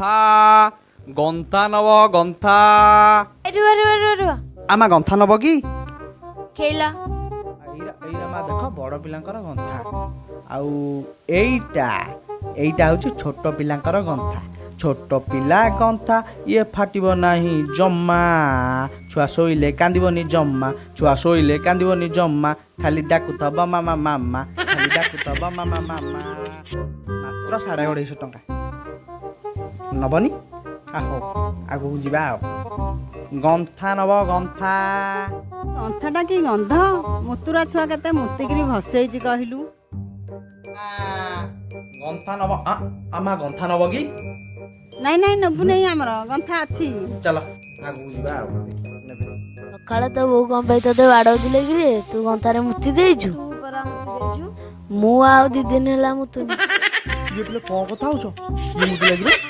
ଗନ୍ଥା, ଗନ୍ଥା ନବ ଗନ୍ଥା? ରୁହ ରୁହ ରୁହ ରୁହ। ଆମା, ଗନ୍ଥା ନବ କି? ଖେଇଲା। ଏଇରା ମା ଦେଖ, ବଡ଼ ପିଲାଙ୍କର ଗନ୍ଥା, ଆଉ ଏଇଟା ହେଉଛି ଛୋଟ ପିଲାଙ୍କର ଗନ୍ଥା। ଛୋଟ ପିଲା ଗନ୍ଥା ଇଏ ଫାଟିବ ନାହିଁ ଜମା, ଛୁଆ ଶୋଇଲେ କାନ୍ଦିବନି ଜମା, ଛୁଆ ଶୋଇଲେ କାନ୍ଦିବନି ଜମା, ଖାଲି ଡାକୁଥବ ମାମା ମାମା, ଖାଲି ଡାକୁଥବ ମାମା ମାମା। ମାତ୍ର 250 ଟଙ୍କା। ନବନି? ହଉ, ଆଗକୁ ଯିବା। ଆଉ ଗନ୍ଥା ନବ ଗନ୍ଥା? ଗନ୍ଥାଟା କି ଗନ୍ଧ, ମୁତୁରା ଛୁଆ କେତେ ମୁତିକିରି ଭସେଇଛି କହିଲୁ। ଗନ୍ଥା ନବ ଆମା, ଗନ୍ଥା ନବ କି? ନାଇଁ ନାଇଁ, ନେବୁ ନେଇ, ଆମର ଗନ୍ଥା ଅଛି। ଚାଲ ଆଗକୁ ଯିବା, ଆଉ ନେବେ। ସକାଳେ ତ ବୋଉ କଣ ପାଇଁ ତୋତେ ବାଡ଼ଉଥିଲେ କି ରେ? ତୁ ଗନ୍ଥାରେ ମୁତି ଦେଇଛୁ। ତୁ ପରା ମୁତି ଦେଇଛୁ। ମୁଁ ଆଉ 2 ଦିନ ହେଲା ମୁତୁନି। ଇଏ ପିଲା, କଣ କଥା ହଉଛ? କିଏ ମୁତିଲା କିରେ?